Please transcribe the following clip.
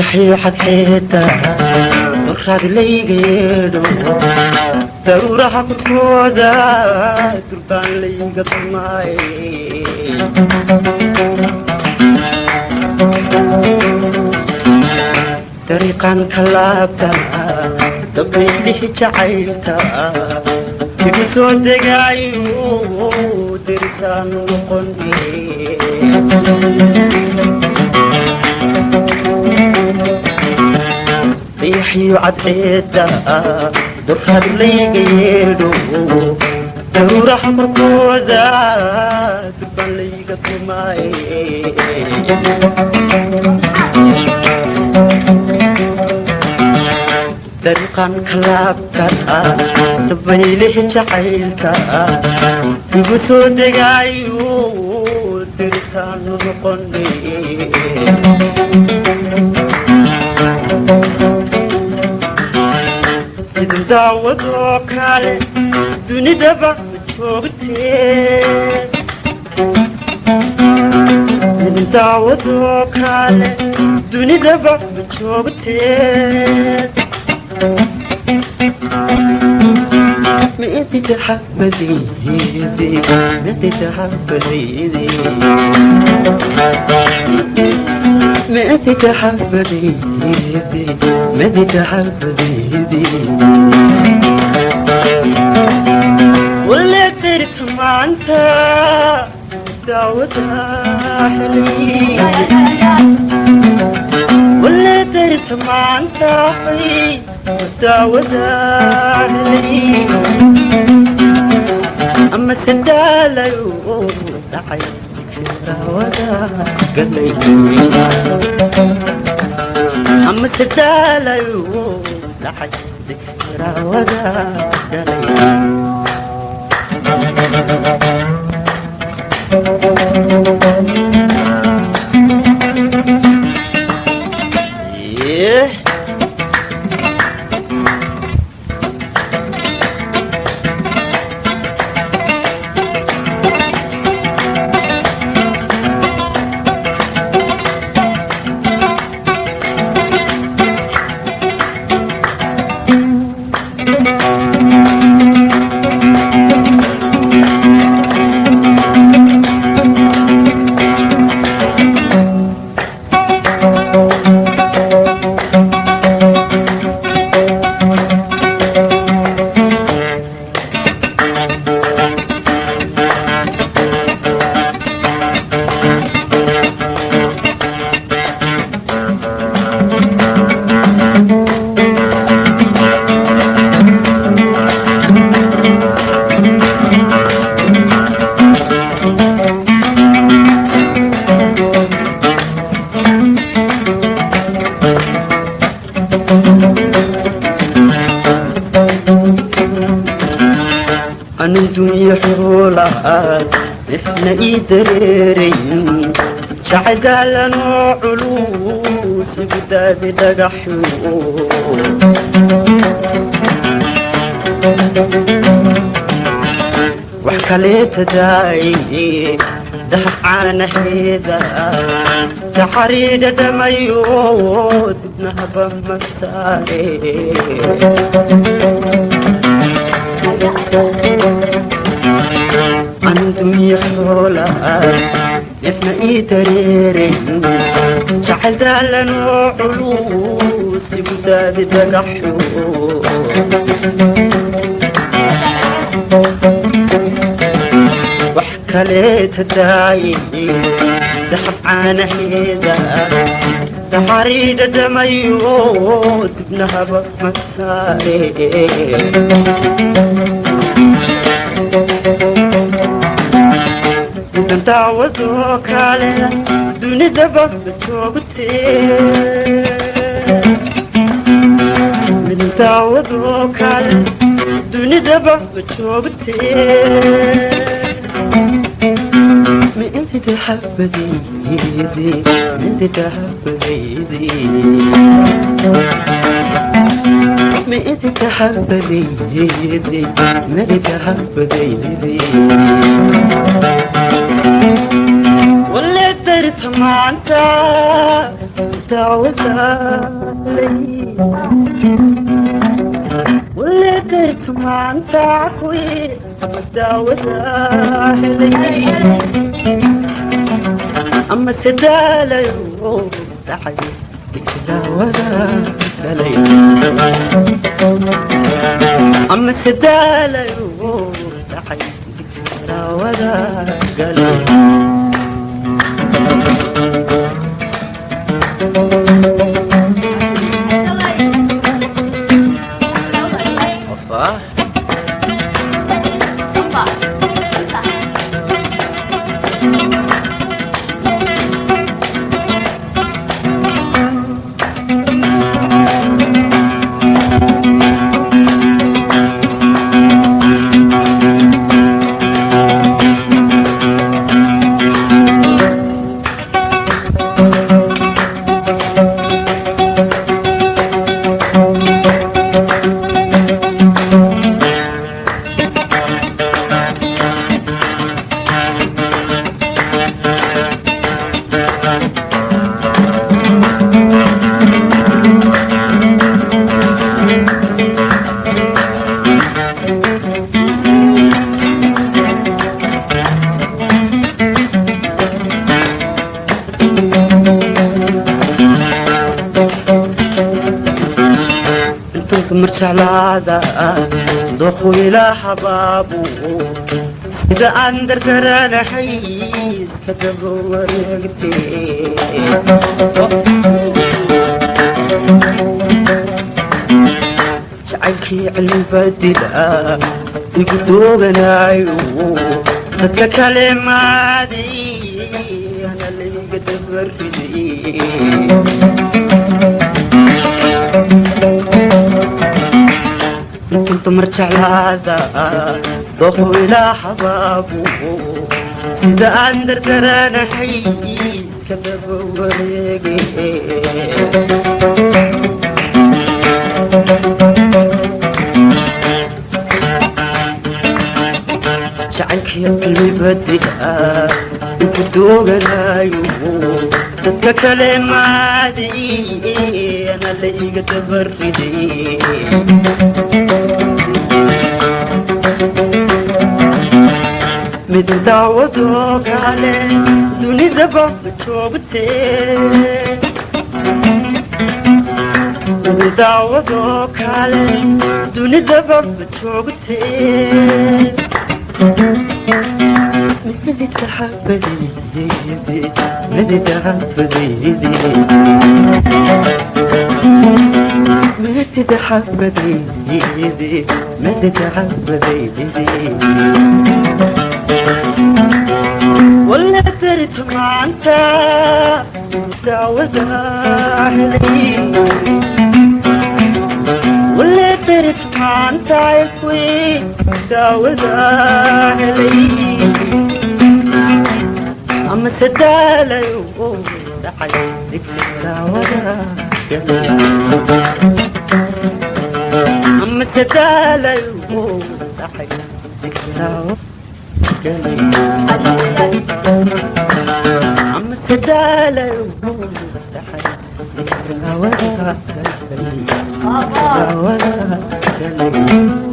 Dayaxiyo xadxeeda duraad layga yeedho, daruuraha korkooda durbaan layga tumaaye. Dariiqan ka laabta dabaylihi jacaylka igu soo degaayo, derisaanu noqone. Dayaxiyo cadceeda duraad layga yeedho, daruuraha korkooda durbaan layga tumaaye. Dariiqan ka laabta dabaylihi jacaylka igu soo degaayo, derisaanu noqone. Idin daawadoo kale dunidaba ma joogtee, idin daawadoo kale dunidaba ma joogtee. Midi taxabadaydi, midi taxabadaydi, midi taxabadaydi, midi taxabadaydi. Wale dirta maanta daawada helay, wale dirta maanta daawada helay, ama sadaalayo dhacay daawada galay, ama sadaalayo dhacay daawada galay. Yeah. Anun dunya xoolaad nifna ii dareerayn, jacayl daalanoo culus igu daadi dhagaxyo. Wax kaleeta daaye dahab caanaheeda taxariidha dhamayo, dibna haba masaare. Anun dunya xoolaad nifna ii dareerayn, jacayl daalanoo culus igu daadi dhagaxyo. Wax kaleeta daaye dahab caanaheeda taxariidha dhamayo, dibna haba masaare. Intan daawadoo kale dunidaba ma joogtee, midin daawadoo kale dunidaba ma joogtee. Minti taxabadaydi, minti taxabadaydi, minti taxabadaydi, minti taxabadaydi. Wale darta maanta دعوتها لي واللي درت مع انت عكوي اما دعوتها لي اما سدالة يوم تحيي دعوتها لي اما سدالة يوم تحيي دعوتها لي. Jeclaada doqu ilaa xabaabu sida aan dardaranahay iska daba wareegtee jacaylkii cilmibadila igu dooganaayo dadka kale maaday ana layga dabariday. Inta mar jeclaada doqu ilaa xabaabu sida aan dardaranahay iska daba wareege jacaylkii cilmibadila igu dooganaayo dadka kale maaday ana layga dabariday. Mid daawadoo kale dunidaba ma joogtee mid daawadoo kale dunidaba ma joogtee midida xabadaydi midida xabadaydi midida xabadaydi midida xabadaydi ولا درت مع انت دعوتها لي ولا درت مع انت عفوي دعوتها لي اما سدالة يوم دعوتها اما سدالة يوم عم تدالى ولا ولا.